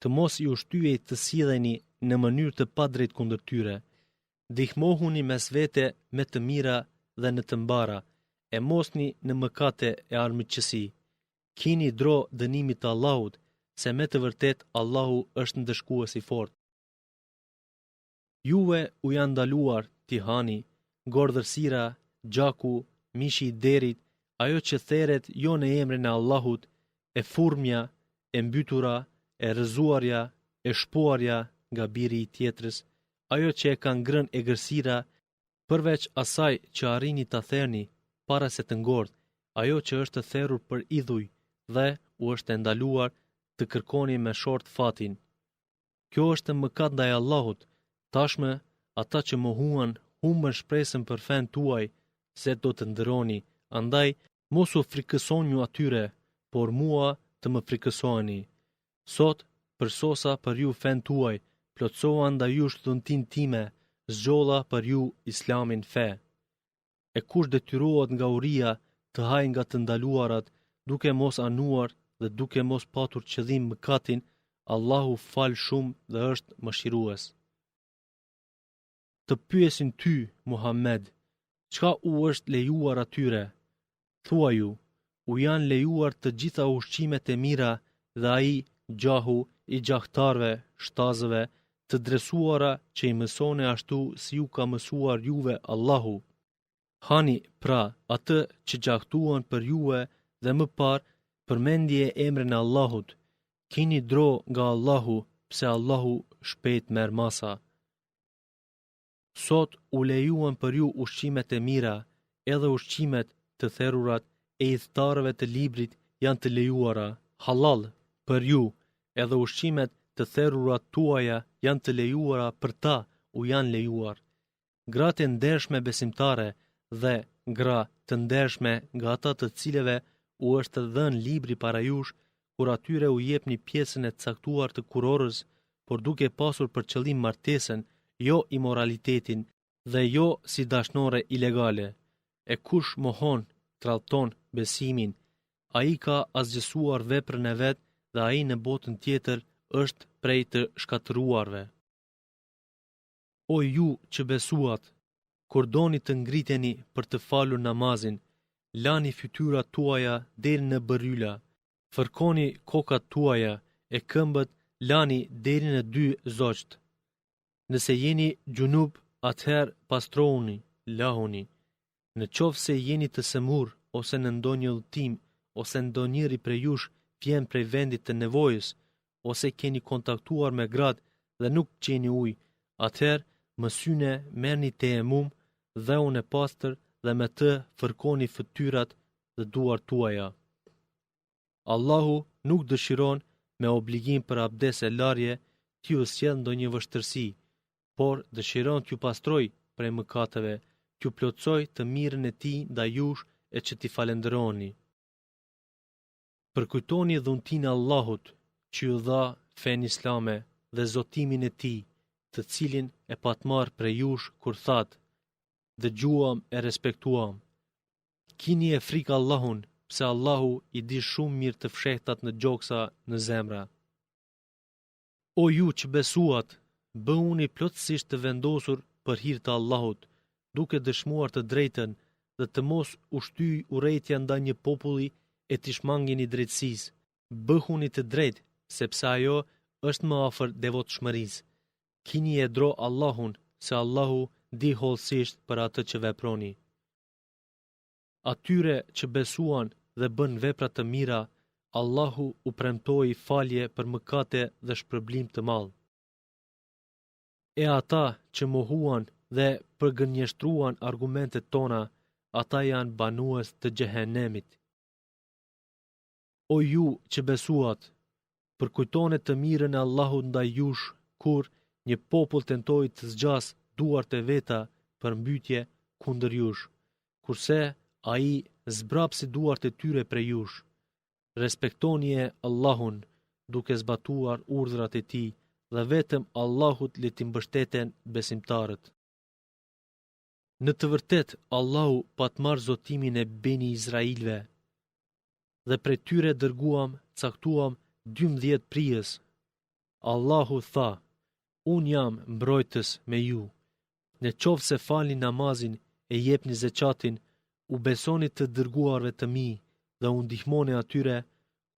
Të mos ju shtyjë të silleni në mënyrë të padrejtë kundër tyre. Ndihmohuni mes vete me të mira dhe në të mbara, e mosni në mëkate e armiqësi. Kini dro dënimit të Allahut, se me të vërtetë Allahu është ndëshkues i fortë. Juve u janë ndaluar t'i hani, ngordhësira, gjaku, mishi i derrit, ajo që theret jo në emrin e Allahut, e furrmja, e mbytura, e rrëzuarja, e shpuarja nga biri i tjetrës, ajo që e ka ngrënë egërsira, përveç asaj që arrini ta therni para se të ngordhë, ajo që është therur për idhuj dhe u është e ndaluar të kërkoni me short fatin. Kjo është mëkat ndaj Allahut. Tashmë, ata që mohuan humbën shpresën për fenë tuaj se do të ndërroni, andaj mos u frikësonju atyre, por mua të më frikësoheni. Sot, përsosa për ju fenë tuaj, plotësova ndaj jush dhuntinë time, zgjodha për ju islamin fe. E kush detyrohet nga uria të hajë nga të ndaluarat, duke mos anuar dhe duke mos patur qëllim mëkatin, Allahu fal shumë dhe është mëshirues. Të pyesin ty, Muhammed, çka u është lejuar atyre? Thuaju, u janë lejuar të gjitha ushqimet e mira dhe ai, gjahu, i gjahtarëve, shtazëve, të dresuara që i mësoni ashtu si ju ka mësuar juve Allahu. Hani, pra, atë që gjahtuan për juve dhe më parë përmendje emrin e Allahut. Kini dro nga Allahu, pse Allahu shpejt merr masa. Sot u lejuan për ju ushqimet e mira, edhe ushqimet, të therurat, e ithtarëve të librit janë të lejuara, hallall, për ju, edhe ushqimet, të therurat tuaja janë të lejuara për ta, u janë lejuar. Gratë e ndershme besimtare dhe gra të ndershme nga ata të cilëve u është dhënë libri para jush, kur atyre u jepni pjesën e caktuar të kurorës, por duke pasur për qëllim martesën, jo imoralitetin dhe jo si dashnore ilegale. E kush mohon, tradhton besimin, ai ka asgjësuar veprën e vet dhe ai në botën tjetër është prej të shkatërruarve. O ju që besuat, kur doni të ngriteni për të falur namazin, lani fytyrat tuaja deri në bërryla, fërkoni kokat tuaja e këmbët lani deri në dy zogjtë. Nëse jeni xhunub, atëherë pastrohuni, lahuni. Në qoftë se jeni të sëmurë ose në ndonjë udhëtim ose ndonjëri prej jush vjen prej vendit të nevojës ose keni kontaktuar me gratë dhe nuk gjeni ujë, atëherë mësyne merrni tejemum, dheun e pastër dhe me të fërkoni fytyrat dhe duart tuaja. Allahu nuk dëshiron me obligim për abdes e larje t'ju sjellë ndonjë vështirësi, por dëshiron t'ju pastrojë prej mëkateve, t'ju plotësojë të mirën e tij ndaj jush e që t'i falënderoni. Përkujtoni dhuntinë e Allahut që ju dha fenë islame dhe zotimin e tij, të cilin e pat marrë prej jush kur thatë, dëgjuam e respektuam. Kinie frikë Allahun, pse Allahu i di shumë mirë të fshehtat në gjoksa në zemra. O ju që besuat, bëhuni plotësisht të vendosur për hir të Allahut, duke dëshmuar të drejtën dhe të mos u shtyjë urrejtja ndaj një populli e t'i shmangeni drejtësisë. Bëhuni të drejtë, sepse ajo është më afër devotshmërisë. Kinie dro Allahun, se Allahu di hollësisht për atë që veproni. Atyre që besuan dhe bënë vepra të mira, Allahu u premtoi falje për mëkate dhe shpërblim të madh. E ata që mohuan dhe përgënjeshtruan argumentet tona, ata janë banues të xhehenemit. O ju që besuat, përkujtone të mirën e Allahut ndaj jush kur një popull tentoi të zgjasë duart e veta për mbytje kundër jush, kurse ai zbrapsi duart e tyre prej jush. Respektonie Allahun duke zbatuar urdhrat e tij dhe vetëm Allahut le t'i mbështeten besimtarët. Në të vërtetë, Allahu pat marrë zotimin e Beni Izrailëve dhe prej tyre dërguam, caktuam, 12 prijës. Allahu tha, Unë jam mbrojtës me ju. Në qoftë se falni namazin e jepni zeqatin, u besoni të dërguarve të mi dhe u ndihmoni atyre,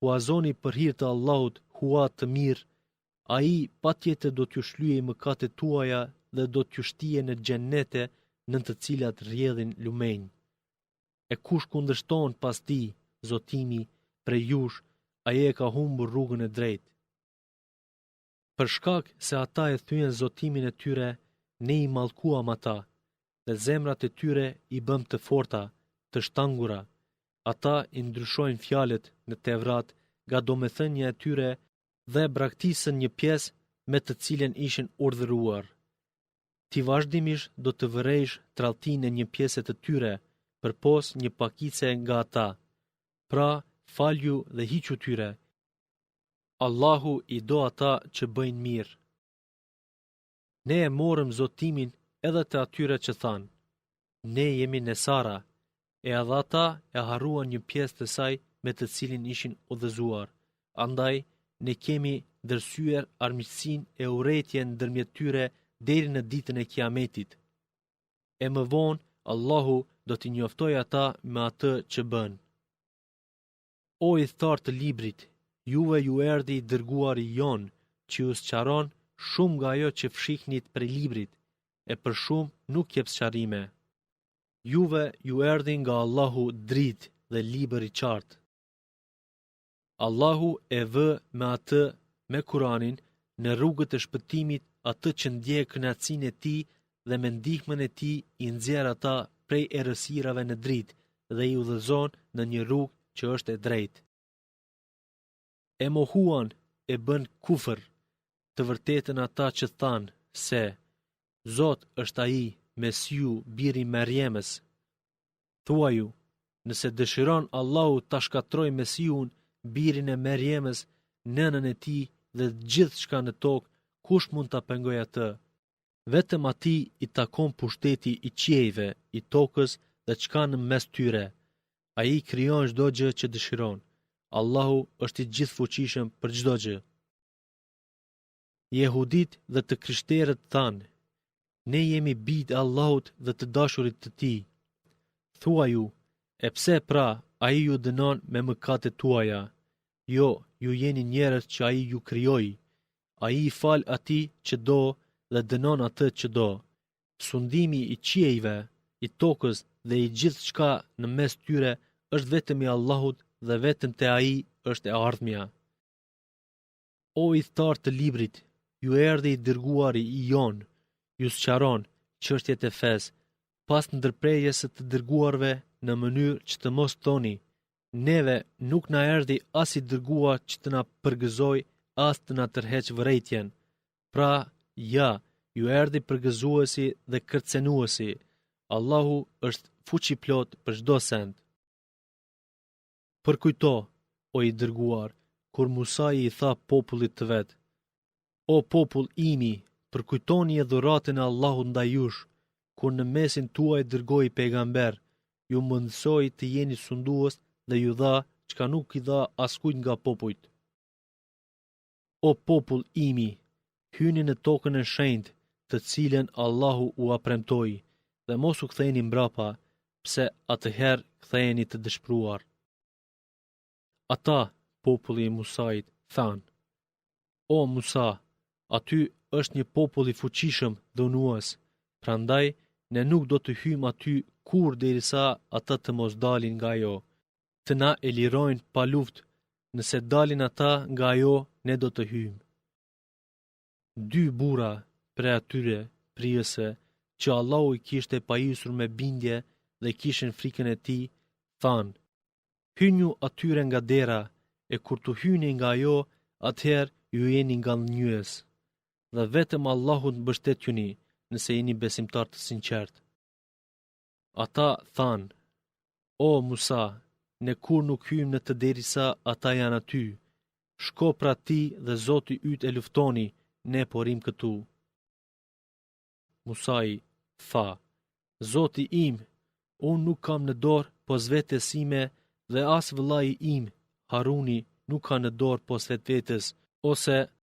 huazoni për hir të Allahut hua të mirë, ai patjetër do t'ju shlyejë mëkatet tuaja dhe do t'ju shtijë në xhennete nën të cilat rrjedhin lumenj. E kush kundërshton pas këtij zotimi prej jush, ai e ka humbur rrugën e drejtë. Për shkak se ata e thyen zotimin e tyre, ne i mallkuam ata, dhe zemrat e tyre i bëmë të forta, të shtangura. Ata i ndryshojnë fjalët në Tevrat nga domethënia e tyre dhe braktisën një pjesë me të cilën ishin urdhëruar. Ti vazhdimisht do të vërejsh tradhtinë e një pjese të tyre, përpos një pakice nga ata. Pra, falju dhe hiqu tyre. Allahu i do ata që bëjnë mirë. Ne e morëm zotimin edhe të atyre që thanë, ne jemi nesara, e edhe ata e harruan një pjesë të saj me të cilin ishin udhëzuar. Andaj, ne kemi ndërsyer armiqësinë e urrejtjen ndërmjet tyre deri në ditën e kiametit. E më vonë, Allahu do t'i njoftojë ata me atë që bënë. O ithtarë të librit, juve ju erdhi i dërguari jonë, që ju sqaron shumë nga ajo që fshihnit prej librit, e për shumë nuk jep sqarime. Juve ju erdhi nga Allahu dritë dhe libër i qartë. Allahu e vë me atë, me Kuranin, në rrugët e shpëtimit atë që ndjek kënaqësinë e tij dhe me ndihmën e tij i nxjerr ata prej errësirave në dritë dhe i udhëzon në një rrugë që është e drejtë. E mohuan, e bënë kufër, të vërtetën ata që thanë se Zot është ai, Mesiu, biri i Merjemës. Thuaju, nëse dëshiron Allahu ta shkatërrojë Mesiun, birin e Merjemës, nënën e tij dhe gjithçka në tokë, kush mund ta pengojë atë? Vetëm atij i takon pushteti i qiejve, i tokës dhe çka në mes tyre. Ai krijon çdo gjë që dëshiron. Allahu është i gjithëfuqishëm për çdo gjë. Jehuditë dhe të krishterët thanë, ne jemi bijtë e Allahut dhe të dashurit të tij. Thuaju, e pse pra ai ju dënon me mëkatet tuaja? Jo, ju jeni njerëz që ai ju krijoi. Ai i fal atij që do dhe dënon atë që do. Sundimi i qiejve, i tokës dhe i gjithçka në mes tyre është vetëm i Allahut dhe vetëm te ai është e ardhmja. O ithtarë të librit, ju erdhi i dërguari i jonë, ju sqaron çështjet e fesë, pas ndërprerjes së të dërguarve në mënyrë që të mos thoni, neve nuk na erdhi as i dërguar që të na përgëzojë, as të na tërheqë vërejtjen. Pra, ja, ju erdhi përgëzuesi dhe kërcënuesi. Allahu është fuqiplotë për çdo send. Përkujto, o i dërguar, kur Musai i tha popullit të vet, O popull imi, përkujtoni dhuratën e Allahut ndaj jush, kur në mesin tuaj dërgoi pejgamber, ju mundësoi të jeni sundues dhe ju dha çka nuk i dha askujt nga popujt. O popull imi, hyni në tokën e shenjtë, të cilën Allahu ua premtoi, dhe mos u ktheni mbrapa, pse atëherë ktheheni të dëshpëruar. Ata, populli i Musait, thanë: O Musa, aty është një popull i fuqishëm dhunues, prandaj ne nuk do të hyjmë aty kurrë derisa ata të mos dalin nga ajo. Të na e lirojnë pa luftë, nëse dalin ata nga ajo, ne do të hyjmë. Dy burra prej atyre prijësve që Allahu i kishte pajisur me bindje dhe kishin frikën e tij, thanë: Hyjuni atyre nga dera, e kur t'u hyni nga ajo, atëherë ju jeni ngadhënjyes. Dhe vetëm Allahut mbështetjuni, nëse jeni besimtarë të sinqertë. Ata thanë, O Musa, ne kurrë nuk hyjmë në të derisa ata janë aty. Shko pra ti dhe Zoti yt e luftoni, ne po rrimë këtu. Musai tha, Zoti im, unë nuk kam në dorë pos vetes sime dhe as vëllai im, Haruni, nuk ka në dorë pos vetvetes, ose.